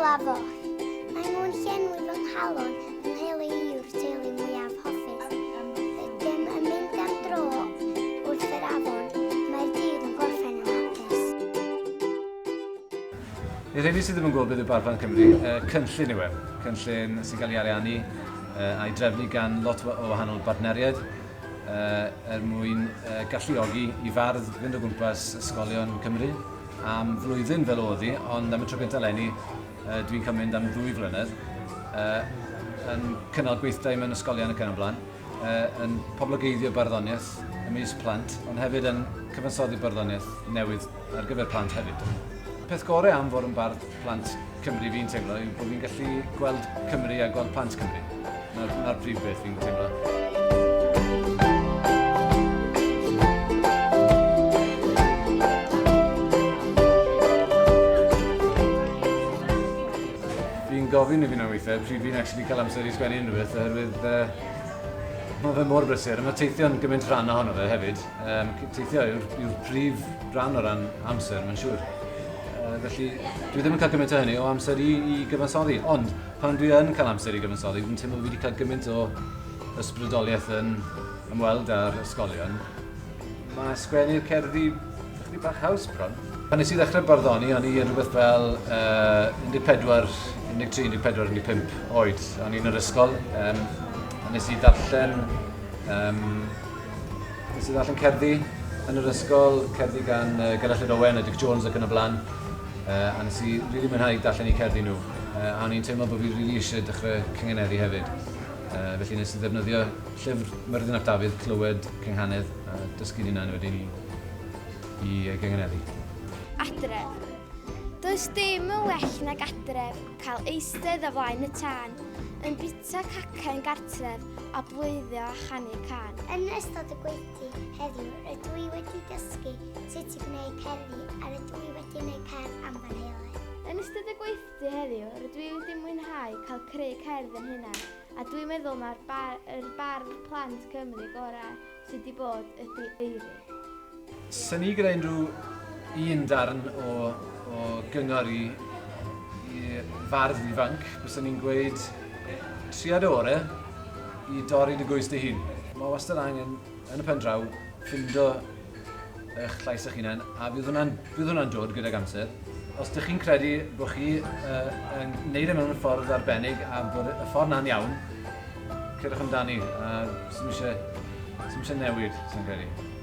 olaf oll. Mae nhw'n llenwi fy nghalon, fy nheulu i yw'r teulu mwyaf hoffus. Rydym yn mynd am dro wrth yr afon, mae'r dydd yn gorffen yn hapus. I'r rheini sydd ddim yn gwybod beth yw Bardd Plant Cymru, cynllun yw e. Cynllun sy'n cael ei ariannu a'i drefnu gan lot o wahanol bartneriaid er mwyn galluogi i fardd fynd o gwmpas ysgolion Cymru am flwyddyn fel oedd hi, ond am y tro gyntaf eleni dwi'n cael mynd am ddwy flynedd yn cynnal gweithdai mewn ysgolion ac yn y blaen, yn poblogeiddio barddoniaeth ymysg plant, ond hefyd yn cyfansoddi barddoniaeth newydd ar gyfer plant hefyd. Peth gorau am fod yn bardd plant Cymru fi'n teimlo yw bod fi'n gallu gweld Cymru a gweld plant Cymru. Na'r, na prif beth fi'n teimlo. Fi'n gofyn i fi'n weithiau pryd fi'n actually cael amser i sgwennu unrhyw beth oherwydd uh, mae fe mor brysur a mae teithio'n gymaint rhan ohono fe hefyd. Um, teithio yw'r yw prif ran o ran amser, mae'n siŵr. Uh, felly, dwi ddim yn cael gymaint o hynny o amser i, i gyfansoddi, ond pan dwi yn cael amser i gyfansoddi, dwi'n teimlo fi wedi cael gymaint o ysbrydoliaeth yn ymweld â'r ysgolion. Mae sgwennu'r cerddi chydig bach haws bron. Pan nes i ddechrau barddoni, o'n i yn rhywbeth fel uh, 14, 13, 14, 15 oed. O'n i'n yr ysgol. Um, a nes i ddarllen um, Nes i ddarllen cerddi yn yr ysgol, cerddi gan uh, Gerallt Lloyd Owen a Dick Jones ac yn y blaen. Uh, a nes i rili really mwynhau darllen eu cerddi nhw. Uh, a o'n i'n teimlo bod fi rili really eisiau dechrau cyngeneddu hefyd. Uh, felly nes i ddefnyddio llyfr Myrddin ap Dafydd, Clywed Cynghanedd, a dysgu'n hunan wedyn i, i gyngeneddu. Adref. Does dim yn well nag adref cael eistedd o flaen y tân, yn bwyta cacen gartref a bloeddio a chanu cân. Yn ystod y gweithdy heddiw, rydw i wedi dysgu sut i gwneud cerddi a rydw i wedi gwneud cerdd am fy nheulu. Yn ystod y gweithdy heddiw, rydw i wedi mwynhau cael creu cerdd yn hunan, a dwi'n meddwl mae'r bar, yr bardd plant Cymru gorau sydd wedi bod ydy Eiry. Sen i gyda unrhyw un darn o, o gyngor i, i fardd ifanc, bysen ni'n gweud tria dy ore i dorri dy gwys dy hun. Mae wastad angen, yn y pen draw, ffindo eich llais eich hunain, a fydd hwnna'n fydd hwnna'n dod gydag amser. Os dych chi'n credu bod chi uh, yn neud e mewn ffordd arbennig a bod y ffordd na'n iawn, cerwch amdani. A sy'n eisiau, sy'n eisiau newid, sy'n credu.